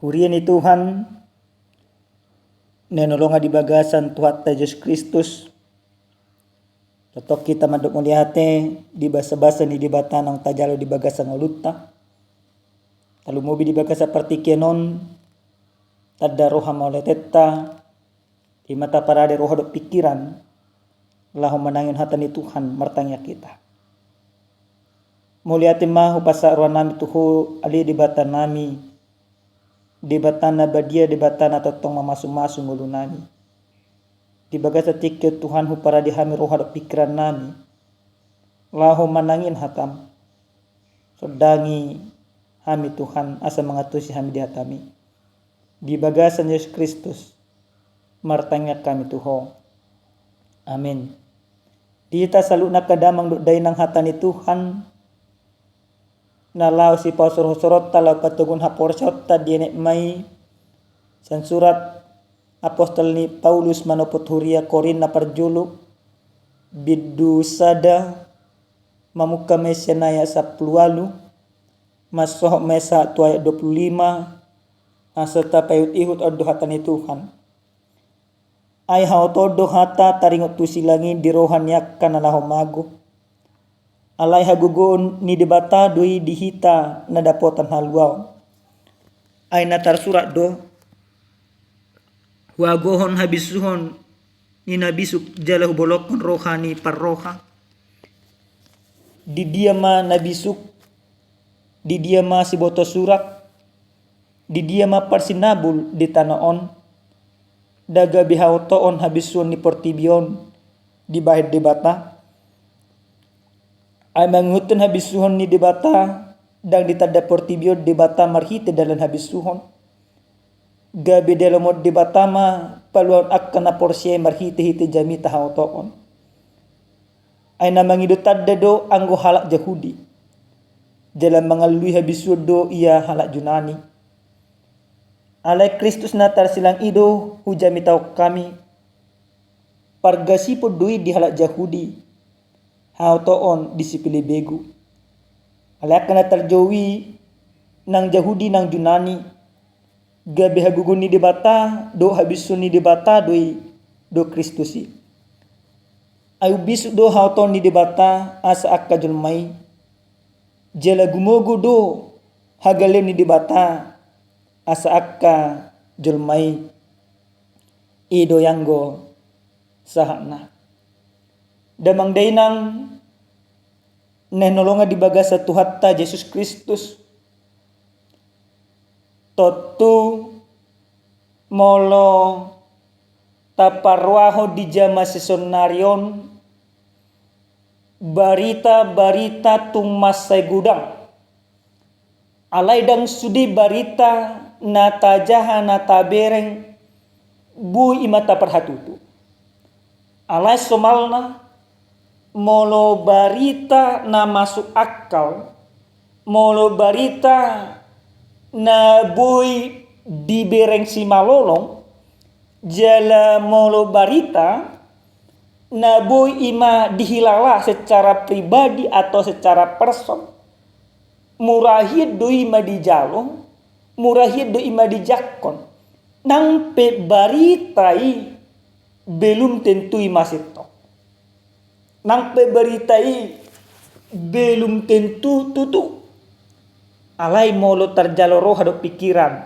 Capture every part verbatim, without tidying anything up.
Huria ni Tuhan, na hinaholongan di bagasan Tuhanta Jesus Kristus, tongtong hita mandok mauliate di basabasa ni Debata naung tajalo di bagasan ngolunta. Tarlumobi di bagasan partingkian on, tanda roha mauliatenta, ima taparade roha dohot pingkiran, laho manangihon hata ni Tuhan. Martangiang hita. Mauliate ma hupasahat rohanami tu Ho, ale Debatanami, Debata na badia, Debata na tongtong mamasumasu ngolunami. Di bagasan tingki on Tuhan, huparade hami roha dohot pingkirannami, laho manangihon hatam. Sondangi hami Tuhan, asa mangantusi hami di hatami. Di bagasan Jesus Kristus, martangiang hami tu Ho. Amin. Di hita saluhutna angka damang dohot dainang, hata ni Tuhan, na laho sipasorsorhonta laho patoguhon haporseaonta dienet ma i sian surat apostel ni Paulus manopot huria Korint na parjolo, bindu sada, mamungka ma i sian ayat sampulu ualu, mansohot ma i sahat tu ayat dua pulu lima, asa tapaihutihut, on do hata ni Tuhan. Ai haotoon do hata taringot tu silang i di roha ni angka na laho mago. Alai hagogoon ni Debata do i di hita na dapotan haluaon. Ai na tarsurat do, huagohon habisuhon ni na bisuk jala hubolongkon roha ni parroha. Di dia ma na bisuk? Di dia ma siboto surak? Di dia ma parsinabul di tano on? Ndang gabe haotoon habisuhon ni portibi on dibahen Debata? Ai mangihuthon habisuhon ni Debata, ndang ditanda portibi on Debata marhite dalan habisuhon. Gabe dialomhon Debata ma paluahon angka na porsea i marhitehite jamita haotoon. Ai na mangido tanda do anggo halak Jahudi, jala mangalului habisuhon do ia halak Junani. Alai Kristus na tarsilang i do hujamitahon hami. Pargasipon do i di halak Jahudi, haotoon di sipilih begu. Alai angka na tarjou i, nang Jahudi nang Junani, gabe hagogoon ni Debata dohot habisuhon ni Debata do i, do Kristus i. Ai umbisuk do haotoon ni Debata asa angka jolma i, jala gumogo do hagaleon ni Debata asa angka jolma i. I do i anggo sahatna. Damang dainang na hinaholongan di bagasan Tuhanta Jesus Kristus, tontu molo taparrohahon di jaman sisonari on, barita-barita tung mansai godang. Alai ndang sude barita na tajaha na tabereng boi i ma taparhatutu. Alai somalna, molo barita na masuk akal, molo barita na boi dibereng simalolong, jala molo barita na boi i ma dihilala secara pribadi atau secara person, mura hian do i ma dijalo, mura hian do i ma dijangkon. Nang pe barita i belum tentu i ma sintong. Nang pe barita i belum tentu tutu. Alai molo tarjalo roha dohot pingkiran,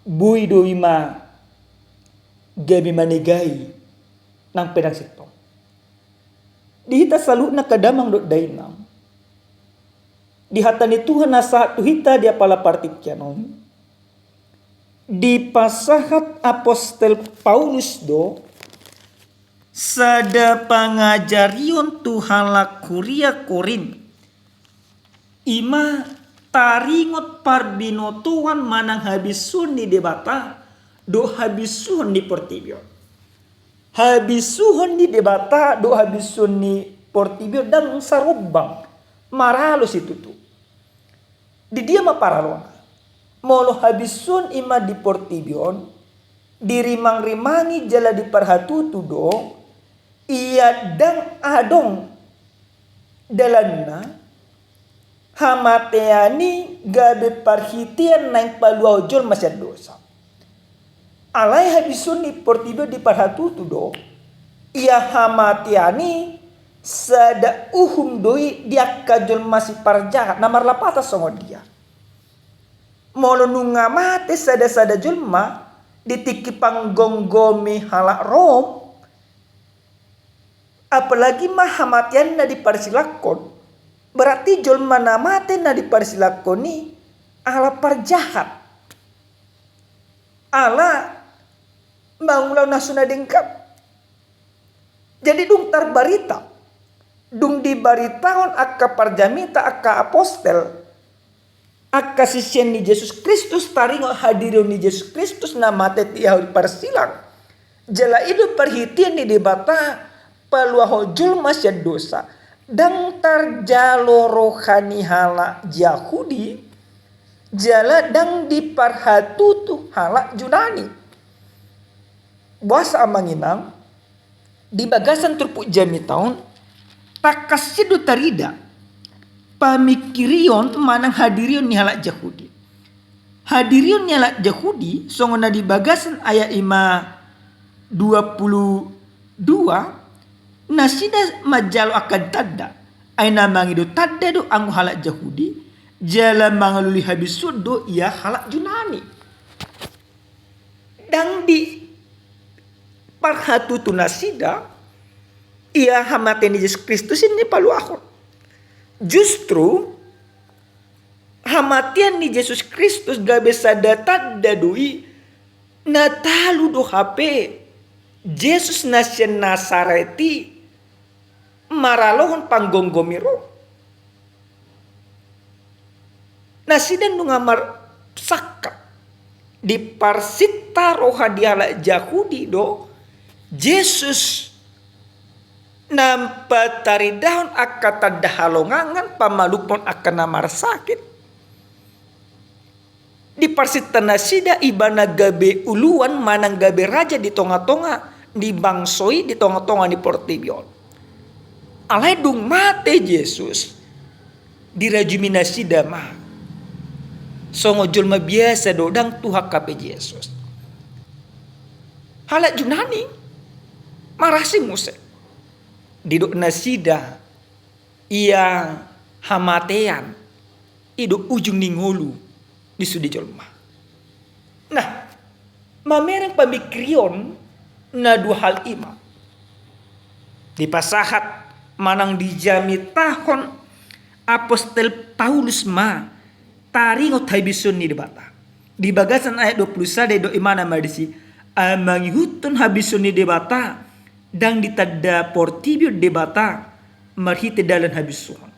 boi do i ma gabe manegai, nang pe ndang sintong. Di hita saluhutna angka damang dohot dainang, di hata ni Tuhan na sahat tu hita di apala partingkian on, dipasahat apostel Paulus do sada pangajarion tu halak huria Korint. I ma taringot parbinotoan manang habisuhon ni Debata dohot habisuhon ni portibi on. Habisuhon ni Debata dohot habisuhon ni portibi on ndang sarombang, maralo situtu. Di dia ma paralona? Molo habisuhon i ma di portibi on, dirimangrimangi jala diparhatutu do, ia ndang adong dalanna hamatean i gabe parhitean naeng paluahon jolma sian dosa. Alai habisuhon ni portibi on diparhatutu do, ia hamatean i sada uhum do i di angka jolma siparjahat na marlapatan songon dia. Molo nunga mate sada-sada jolma di tingki panggomgomi halak Rom, apalagi ma hamatean na diparsilangkon, berarti jolma na mate na diparsilangkon i ala parjahat, ala mangulahon na so na denggan. Jadi dung tarbarita, dung dibaritahon angka parjamita, angka apostel, angka sisean ni Jesus Kristus taringot hadirion ni Jesus Kristus na mate di ahu di parsilang. Jala i do parhitean ni Debata paluahon jolma sian dosa. Ndang tarjalo roha ni halak Jahudi, jala ndang diparhatutu halak Junani. Boasa amang inang, di bagasan turpuk jamita on, tangkas sian do tarida pamingkirion manang hadirion ni halak Jahudi. Hadirion ni halak Jahudi, songon na di bagasan ayat i ma dua pulu dua, nasida manjalo angka tanda. Ai na mangido tanda do anggo halak Jahudi, jala mangalului habisuhon do ia halak Junani. Ndang diparhatutu nasida ia hamatean ni Jesus Kristus i na paluahon. Justru hamatean ni Jesus Kristus gabe sada tanda do i na talu do hape Jesus na sian Nasaret i maralohon panggomgomi Rom. Nasida nunga marsangkap, diparsinta roha di halak Jahudi do Jesus na pataridahon angka tanda halongangan, pamalumhon angka na marsakit. Diparsinta nasida ibana gabe uluan manang gabe raja di tongatonga ni bangso i, di tongatonga ni portibi on. Alai dung mate Jesus, dirajumi nasida ma songon jolma biasa do, ndang tuhan hape Jesus. Halak Junani marasing muse. Didok nasida ia hamatean i do ujung ni ngolu ni sude jolma. Nah, mamereng pamingkirion na dua hal i ma dipasahat manang dijamitahon apostel Paulus ma taringot habisuhon ni Debata. Di bagasan ayat dua pulu sada didok ibana ma disi, ai mangihuthon habisuhon ni Debata ndang ditanda portibi on Debata marhite dalan habisuhon.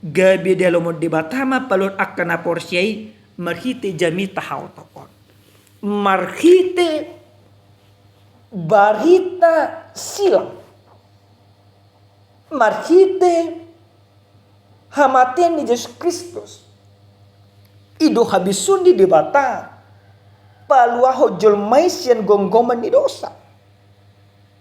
Gabe dialomohon Debata ma paluahon angka na porsea i marhite jamita haotok on, marhite barita silang, marhite hamatean ni Jesus Kristus. I do habisuhon ni Debata paluahon jolma i sian gomgoman ni dosa.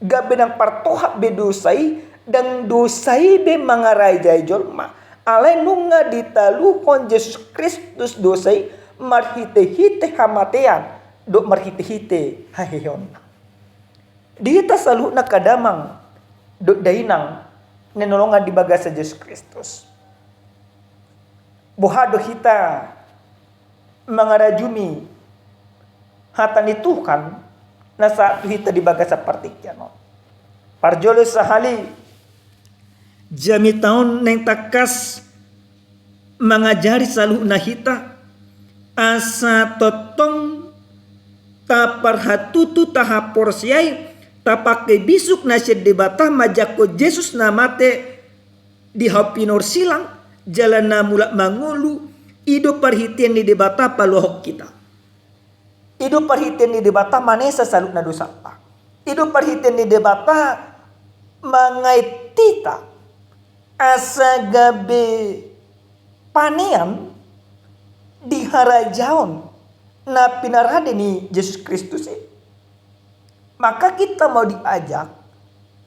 Gabe ndang partohap be dosa i, ndang dosa i be mangarajai jolma. Alai nunga ditaluhon Jesus Kristus dosa i marhitehite hamatean dohot marhitehite haheheonna. Di hita saluhutna angka damang dohot dainang na hinaholongan di bagasan Jesus Kristus, boha do hita mangarajumi hata ni Tuhan na sahat tu hita di bagasan partingkian on? Parjolo sahali, jamita on naeng tangkas mangajari saluhutna hita asa tongtong taparhatutu, tahaporseai, tapangke bisuk na sian Debata manjangkon Jesus na mate di hau pinorsilang jala na mulak mangolu. I do parhitean ni Debata paluahon hita. I do parhitean ni Debata manesa saluhutna dosanta. I do parhitean ni Debata mangait hita asa gabe panean di harajaon na pinarade ni Jesus Kristus i. Maka kita mau diajak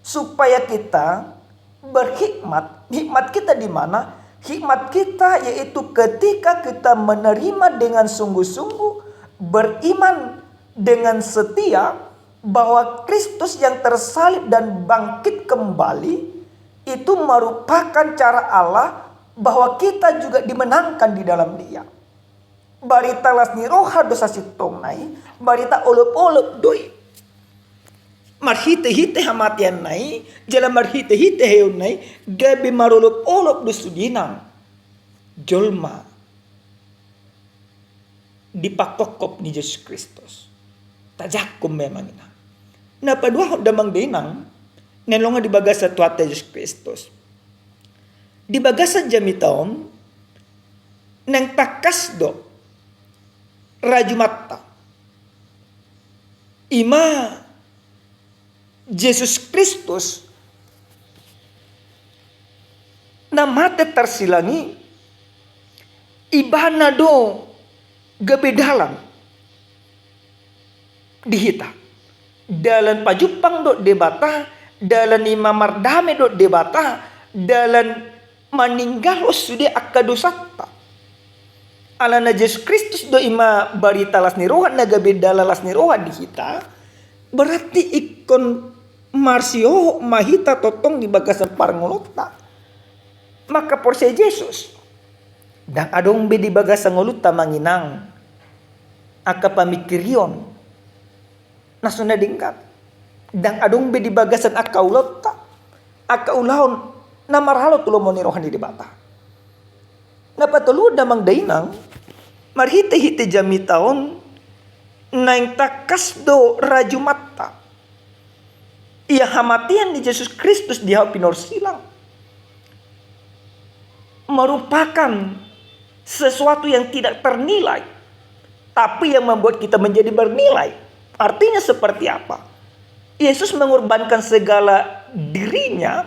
supaya kita berhikmat. Hikmat kita di mana? Hikmat kita yaitu ketika kita menerima dengan sungguh-sungguh, beriman dengan setia bahwa Kristus yang tersalib dan bangkit kembali itu merupakan cara Allah bahwa kita juga dimenangkan di dalam Dia. Barita las ni roha do sasintongna i, barita olopolop do i. Marhitehite hamateanna i jala marhitehite heonna i, gabe marolopolop do sude nang jolma di pangkophop ni Jesus Kristus. Tajangkon ma i, amang inang. Na paduahon, damang dainang na hinaholongan di bagasan Tuhanta Jesus Kristus, di bagasan jamita on naeng tangkas do rajumanta. I ma Jesus Kristus na mate tarsilang i, Ibana do gabe dalan di hita. Dalan pajumpang dohot Debata, dalan i ma mardame dohot Debata, dalan maninggalhon sude angka dosanta. Alana Jesus Kristus do i ma barita las ni roha na gabe dalan las ni roha di hita, berarti ingkon marsihohot ma hita tongtong di bagasan parngoluonta. Manghaporseai Jesus, ndang adong be di bagasan ngolunta, amang inang, angka pamingkirion na so na denggan. Ndang adong be di bagasan angka ulaonta angka ulaon na marhalo tu lomo ni roha ni Debata. Na patoluhon, damang dainang, marhitehite jamita on naeng tangkas do rajumanta. Ia hamatean ni Jesus Kristus di hau pinorsilang merupakan sesuatu yang tidak ternilai, tapi yang membuat kita menjadi bernilai. Artinya seperti apa? Yesus mengorbankan segala dirinya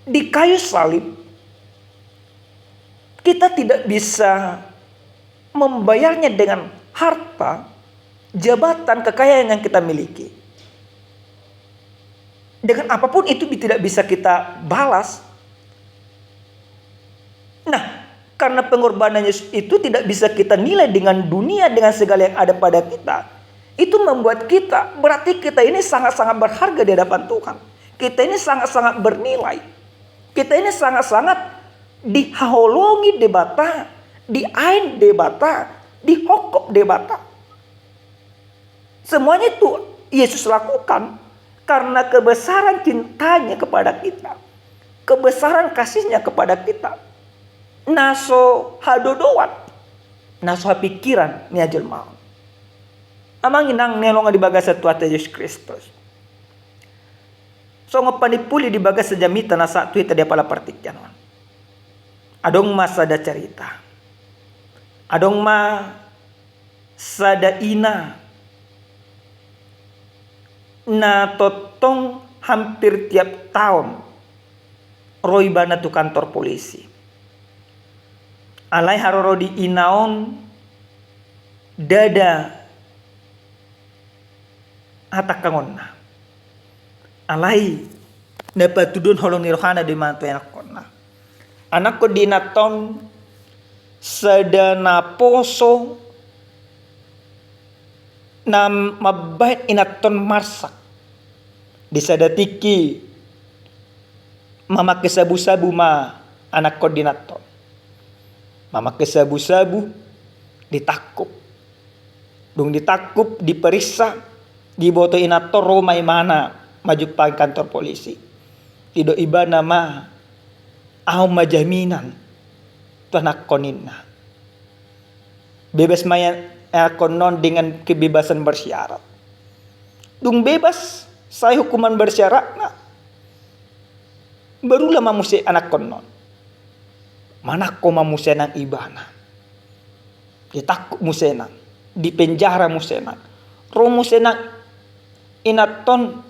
di kayu salib. Kita tidak bisa membayarnya dengan harta, jabatan, kekayaan yang kita miliki. Dengan apapun itu bi-, tidak bisa kita balas. Nah, karena pengorbanan Yesus itu tidak bisa kita nilai dengan dunia, dengan segala yang ada pada kita, itu membuat kita, berarti kita ini sangat-sangat berharga di hadapan Tuhan. Kita ini sangat-sangat bernilai. Kita ini sangat-sangat dihaholongi Debata, diain Debata, dihophop Debata. Semuanya itu Yesus lakukan karena kebesaran cintanya kepada kita, kebesaran kasihnya kepada kita. Na so hadodoan, na so hapingkiran ni jolma on. Amang inang na hinaholongan di bagasan Tuhanta Jesus Kristus. Songon panimpuli di bagasan jamita na sahat tu hita di apala partingkian on, adong ma sada carita. Adong ma sada ina na tongtong hampir tiap taon ro ibana tu kantor polisi. Alai haroro di ina on ndada hatangkangonna. Alai na patuduhon holong ni rohana do i ma tu anakkonna. Anakkon di inanta on sada naposo na mambahen inanta on marsak. Di sada tingki mamangke sabu-sabu ma anakkon di inanta on. Mamangke sabu-sabu, ditangkup. Dung ditangkup, diperiksa, diboto inanta on ro ma ibana manjumpangi kantor polisi. Didok ibana ma, "Ahu ma jaminan tu anakkon," ninna. "Bebas ma ia anakkon on dengan kebebasan bersyarat." Dung bebas, sai hukuman bersyaratna, berula ma muse anakkon on. Manangko ma muse nang ibana. Ditangkup muse nang, dipenjara muse nang. Ro muse nang inanta on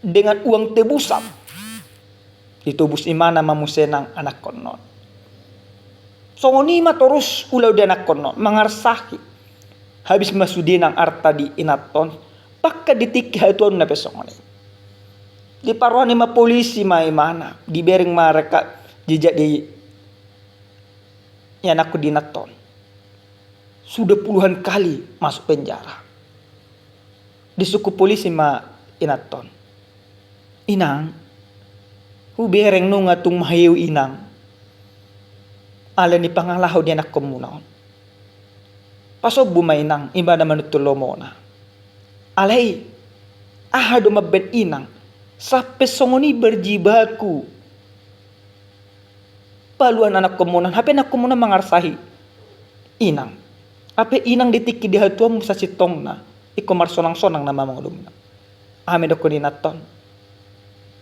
dengan uang tebusan. Ditobus ibana ma muse nang anakkon on. Songon i ma torus ulaon di anakkon on, mangarsahi. Habis ma sude nang arta di inanta on, bahkan di tingki hatuaonna pe songon i. Diparrohahon i ma polisi ma imana, dibereng ma rekam jejak ni ianakkon di inanta on. Sudah puluhan kali masuk penjara. Disungkun polisi ma inanta on. Inang, hubereng nunga tung maheu inang. Alani pangalaho di anakkonmuna on. Pasombu ma inang, imana manuntun lomona. Alai, aha do mambaen inang, sampe songon i berjibaku. Paluahon anakkonmuna, hape anakkonmuna mangarsahi inang. Hape inang di tingki di hatuaonmu sasintongna, ingkon marsonang-sonang nama mangolomuna. Aha ma didokkon inanta on.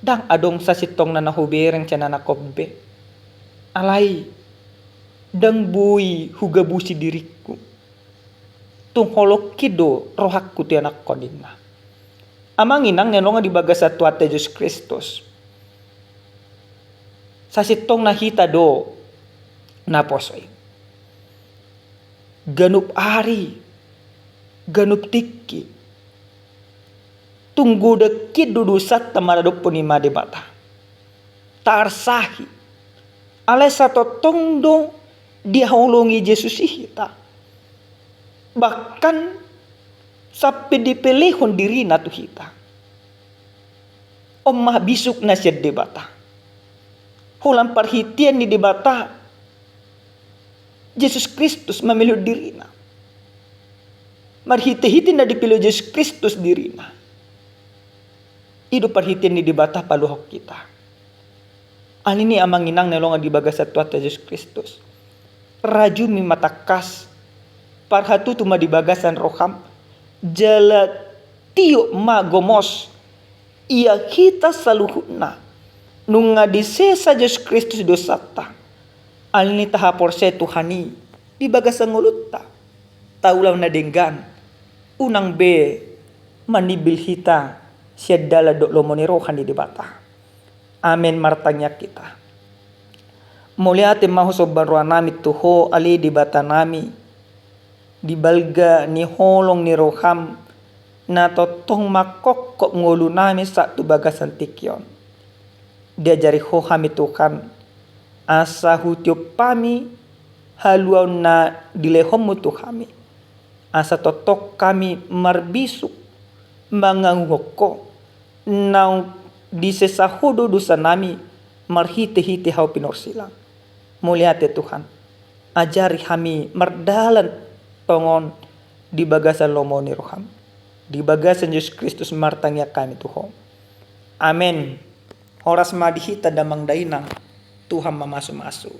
Ndang adong sasintongna na hubereng sian anakkon be. Alai, ndang boi hugabusi diringku. Tung holong hian do rohangku tu anakkon ninna. Amang inang na hinaholongan di bagasan Tuhanta Jesus Kristus. Sasintongna hita do naposo i. Ganup ari, ganup tingki. Tung godang hian do dosanta maradophon i ma Debata. Taarsahi. Alai satongtong do dihaholongi Jesus i hita. Bahkan sampe dipelehon dirina tu hita. On ma bisuk na sian Debata. Holan parhitean ni Debata Jesus Kristus mamelehon dirina. Marhite-hite na dipelehon Jesus Kristus dirina. I do parhitean ni Debata paluahon hita. Alani i amang inang na hinaholongan di bagasan Tuhanta Jesus Kristus. Rajumi ma tangkas, parhatutu ma di bagasan roham, jala tiop ma gomos, ia hita saluhutna, nunga disesa Jesus Kristus dosanta. Alani i tahaporseai Tuhan i, di bagasan ngolunta. Taula na denggan, unang be manimbil hita, sian dalan dohot lomo ni roha ni Debata. Amen, martangiang hita. Mauliate ma husomba roha nami tu Ho ale Debata nami, di balga ni holong ni roham, na tongtong mangkophop ngolu nami sahat tu bagasan tingki on. Diajari Ho hami Tuhan, asa hutiop hami haluaon na dilehonmu tu hami. Asa tongtong hami marbisuk manganguhon Ho, naung disesa Ho do dosa nami marhite-hite hau pinorsilang. Mauliate Tuhan, ajari hami mardalan tongon di bagasan lomo ni roham. Di bagasan Jesus Kristus martangiang hami tu Ho. Amen. Horas ma di hita damang dainang, Tuhan mamasu-masu.